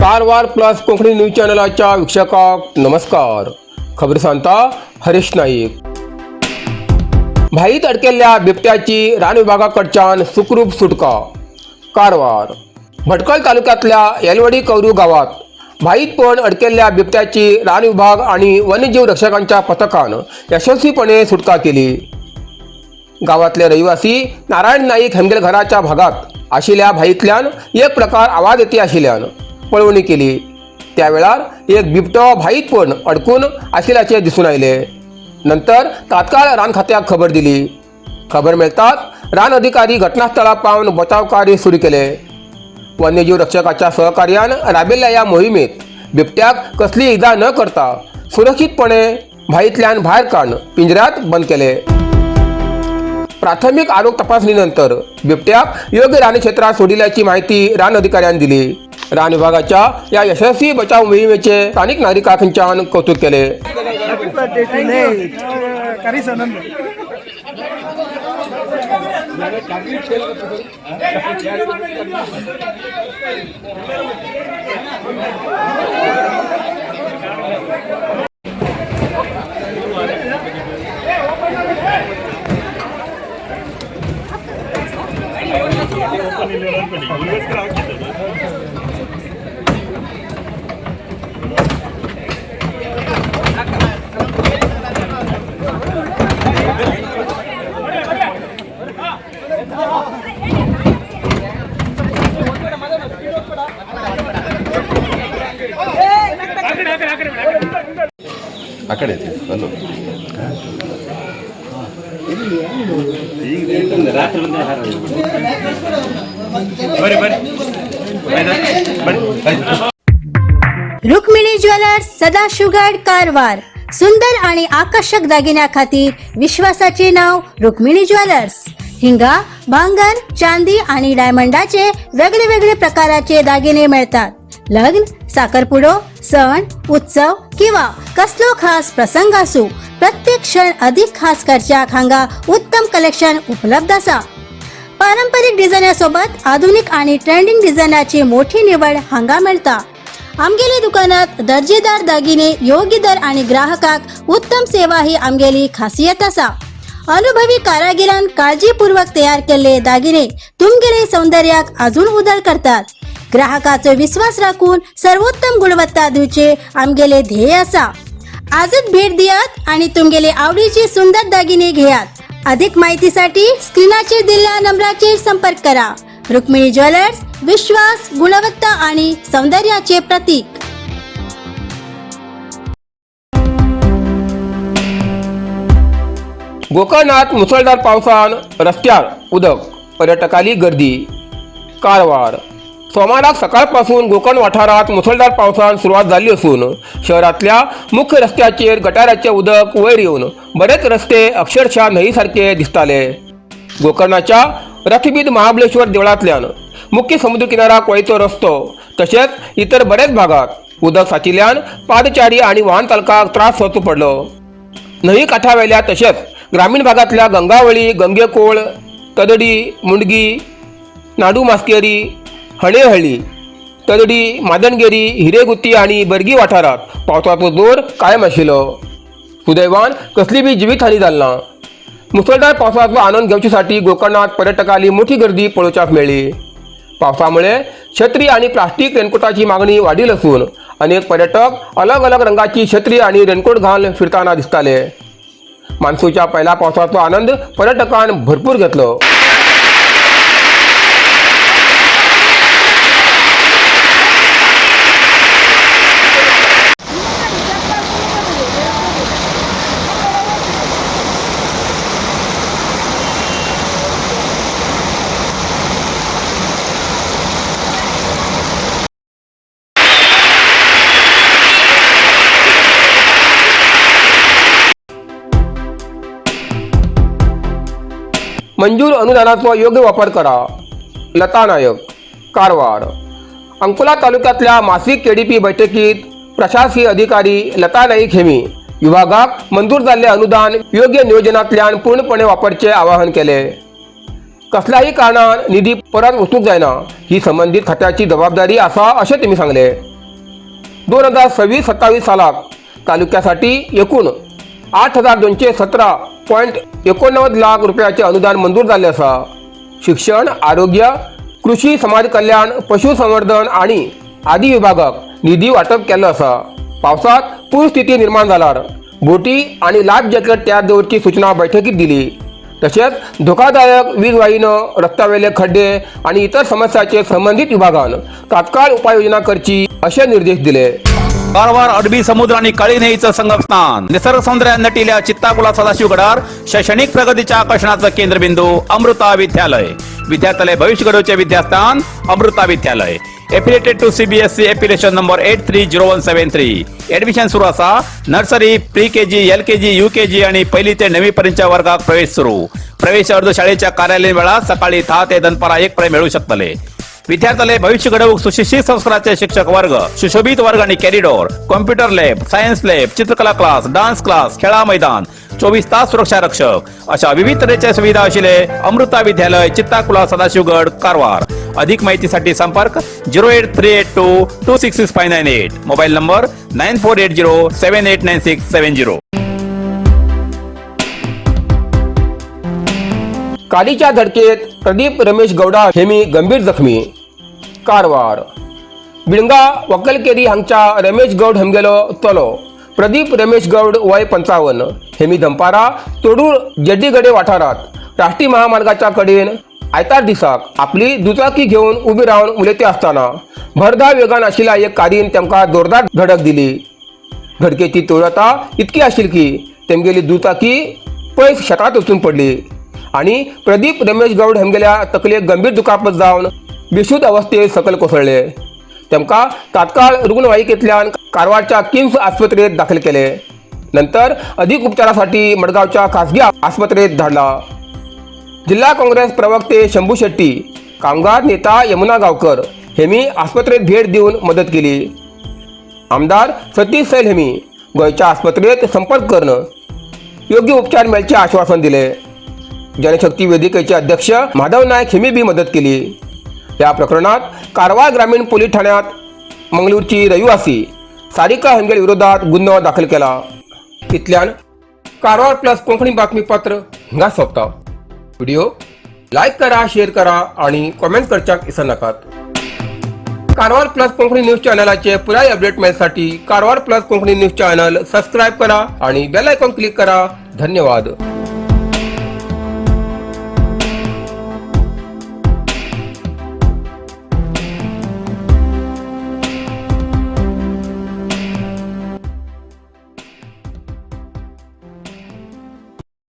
Karwar plus Konkani news चॅनलाच्या वीक्षकांक नमस्कार. खबर सांगता हरीश नाईक. भाईत अडकेल्ल्या बिबट्याची रान विभागाकडच्यान सुखरूप सुटका. कारवार भटकळ तालुक्यातल्या येलवडी कौरू गावात भाईत पण अडकेल्ल्या बिबट्याची रान विभाग आणि वन्यजीव रक्षकांच्या पथकान यशस्वीपणे सुटका केली. गावातले रहिवासी नारायण नाईक हेमगेल घराच्या भागात आशिल्ल्या भाईतल्यान एक प्रकार आवाज येते आशिल्ल्यान पळोवणी केली. त्या वेळार एक बिबटो भाईत पण अडकून आशिल्ल्याचे दिसून आयले. नंतर तात्काळ रान खात्याक खबर दिली. खबर मेळताच रान अधिकारी घटनास्थळा पावन बचाव कार्य सुरू केले. वन्यजीव रक्षकाच्या सहकार्यान राबिल्ल्या ह्या मोहिमेत बिबट्याक कसली इजा न करता सुरक्षितपणे भाईतल्यान भायर काडून पिंजऱ्यात बंद केले. प्राथमिक आरोग्य तपासणीनंतर बिबट्याक योग्य रानक्षेत्रात सोडिल्याची माहिती रान अधिकाऱ्यांनी दिली. रान विभागाच्या या यशस्वी बचाव मोहिमेचे स्थानिक नागरिकांच्यान कौतुक केले. Happy birthday to Nate. ಆ ಕಡೆ ಐತಿ ಅಲ್ಲೂ. रुक्मिणी ज्वेलर्स, सदाशिवगड, कारवार. सुंदर आणि आकर्षक दागिन्या खातीर विश्वासाचे नाव रुक्मिणी ज्वेलर्स. हिंगा भांगर, चांदी आणि डायमंडाचे वेगळे वेगळे प्रकाराचे दागिने मिळतात. लग्न, साखरपुडो, सण उत्सव किंवा कसलो खास प्रसंग असू, प्रत्येक क्षण अधिक खास करच्याक हांगा उत्तम कलेक्शन उपलब्ध आसा. पारंपरिक डिझायनासोबत आधुनिक आणि ट्रेंडिंग डिझायनाची मोठी निवड हांगा मेळटा. आमगेले दुकानात दर्जेदार दागिने योग्य दर आणि ग्राहकाक उत्तम सेवा ही आमगेली खासियत आसा. अनुभवी कारागिरान काळजीपूर्वक तयार केल्ले दागिने तुमगेले सौंदर्याक अजून उदळ करतात. ग्राहकाचो विश्वास राखून सर्वोत्तम गुणवत्ता दिवचे आमगेले ध्येय आसा. आजच भेट दियात आणि तुमगेले आवडीचे सुंदर दागिने घेयात. अधिक माहितीसाठी स्क्रीनाचेर दिलेल्या नंबराचेर संपर्क करा. रुक्मिणी ज्वेलर्स, विश्वास, गुणवत्ता आणि सौंदर्याचे प्रतीक. गोकर्णात मुसळधार पावसान रस्त्यार उदक, पर्यटकाली गर्दी. कारवार सोमाराक सकाळपासून गोकर्ण वाठारात मुसळधार पावसान सुरवात जाल्ली असून शहरांतल्या मुख्य रस्त्याचेर गटाराचें उदक वयर येवन बरेच रस्ते अक्षरशः न्हंयसारके दिसताले. गोकर्णाच्या रथबीद महाबळेश्वर देवळांतल्यान मुख्य समुद्र किनाराक वयचो रस्तो तशेंच इतर बरेच भागात उदक साचिल्ल्यान पादचारी आनी वाहन चालकांक त्रास सोंसचो पडलो. न्हंयी काठावेल्या तशेंच ग्रामीण भागांतल्या गंगावळी, गंगेकोळ, तदडी, मुंडगी, नाडू मास्केरी, हणेहळ्ळी, तदडी, मादनगेरी, हिरेगुत्ती आनी बर्गी वाठारात पावसाचो जोर कायम आशिल्लो. सुदैवान कसली बी जिवीत हानी जाली ना. मुसळधार पावसाचो आनंद घेवचे गोकर्णात पर्यटकांली मोठी गर्दी पळोवच्याक मेळ्ळी. पावसामुळे छत्री आणि प्लास्टिक रेनकोटाची मागणी वाढील असून अनेक पर्यटक अलग अलग रंगाची छत्री आणि रेनकोट घालून फिरताना दिसताले. मान्सूनच्या पहिल्या पावसाचो आनंद पर्यटकान भरपूर घेतलो. मंजूर अनुदानाचो योग्य वापर करा. लता नायक, कारवार. अंकोला तालुक्यातल्या मासिक केडीपी बैठकीत प्रशासकीय अधिकारी लता नाईक हेमी विभागाक मंजूर जाल्ले अनुदान योग्य नियोजनांतल्यान पूर्णपणे वापरचे आवाहन केले. कसल्याही कारणान निधी परत वचूंक जायना ही संबंदीत खात्याची जबाबदारी आसा अशें तेमी सांगले. 2026-27 सालाक तालुक्यासाठी एकूण 8,217.89 लाख रुपयाचे अनुदान मंजूर जाल्ले आसा. शिक्षण, आरोग्य, कृषी, समाज कल्याण, पशुसंवर्धन आणि आदी विभागाक निधी वाटप केल्लो आसा. पावसात पूरस्थिती निर्माण जाल्यार बोटी आणि लायफ जॅकेट तयार दवरची सूचना बैठकीत दिली. तसेच धोकादायक वीज वाहिनं, रस्त्यावेले खड्डे आणि इतर समस्याचे संबंधित विभागान तात्काळ उपाययोजना करची असे निर्देश दिले. कारवार अरबी समुद्र आणि काळी न्हंयेचं संगमस्थान, निसर्ग सौंदर्यान नटिल्या चित्ताकुला सदाशिवगडार शैक्षणिक प्रगतीच्या आकर्षणाचं केंद्रबिंदू अमृता विद्यालय. विद्यार्थ्यालय भविष्य घडवचे विद्यास्थान अमृता विद्यालय. Affiliated to CBSE, affiliation number 830173. Admission सुरू असा. Nursery, pre KG, LKG, UKG आणि पहिली ते नववी पर्यंतच्या वर्गात प्रवेश सुरू. प्रवेश अर्ज शाळेच्या कार्यालयीन वेळात सकाळी 10 ते दनपारा 1 पर्यंत मिळू शकतले. विद्यार्थ्याला भविष्य घडवूक सुशिक्षित संस्काराचे शिक्षक वर्ग, सुशोभित वर्ग आणि corridor, computer lab, science lab, चित्रकला क्लास, डान्स क्लास, खेळा मैदान, 24 तास सुरक्षा रक्षक अशा विविध तऱ्हेच्या सुविधा असलेले अमृता विद्यालय, चित्ताकुला, सदाशिवगड, कारवार. अधिक माहितीसाठी संपर्क 08382266598, mobile number 9480789670. काडीच्या धडकेत प्रदीप रमेश गौडा हेमी गंभीर जखमी. कारवार बिळंगा वक्कलकेरी हांगच्या रमेश गौड हेमगेलो चलो प्रदीप रमेश गौड, वय 55, हेमी दंपारा तोडूर जेड्डीगडे वाठारात राष्ट्रीय महामार्गाच्या कडेन आयतार दिसाक आपली दुचाकी घेवन उबी रावन उलयते आसतना भरधाव वेगान आशिल्ल्या एक कारीन तांकां जोरदार धडक दिली. धडकेची तीव्रता इतकी आशिल्ली की तेमगेली दुचाकी पयस शेतात वचून पडली आणि प्रदीप रमेश गौड हेमगेल्या तकलेक गंभीर दुखापत जावन बेशुद्ध अवस्थेत सकयल कोसळ्ळे. तांकां तात्काळ रुग्णवाहिकेंतल्यान कारवारच्या किम्स आस्पत्रेत दाखल केले. नंतर अधिक उपचारासाठी मडगावच्या खासगी आस्पत्रेत धाडला. जिल्हा काँग्रेस प्रवक्ते शंभू शेट्टी, कामगार नेता यमुना गावकर हेमी आस्पत्रेत भेट दिवन मदत केली. आमदार सतीश सैल हेमी गोंयच्या आस्पत्रेत संपर्क करून योग्य उपचार मेळचे आश्वासन दिले. जनशक्ती वेदिकेचे अध्यक्ष माधव नायक हेमी बी मदत केली. या प्रकरणात कारवार ग्रामीण पोलीस ठाण्यात मंगळूरची रहिवासी सारिका हेंगेल विरोधात गुन्हा दाखल केला. इतल्यान कारवार प्लस कोंकणी बातमीपत्र हिंगा सोंपता. व्हिडिओ लायक करा, शेअर करा आणि कॉमेंट करच्याक विसरनाकात. कारवार प्लस कोंकणी न्यूज चॅनलाचे पुराय अपडेट मेळसाठी Karwar plus Konkani news channel subscribe करा आणि बेल आयकॉन क्लिक करा. धन्यवाद.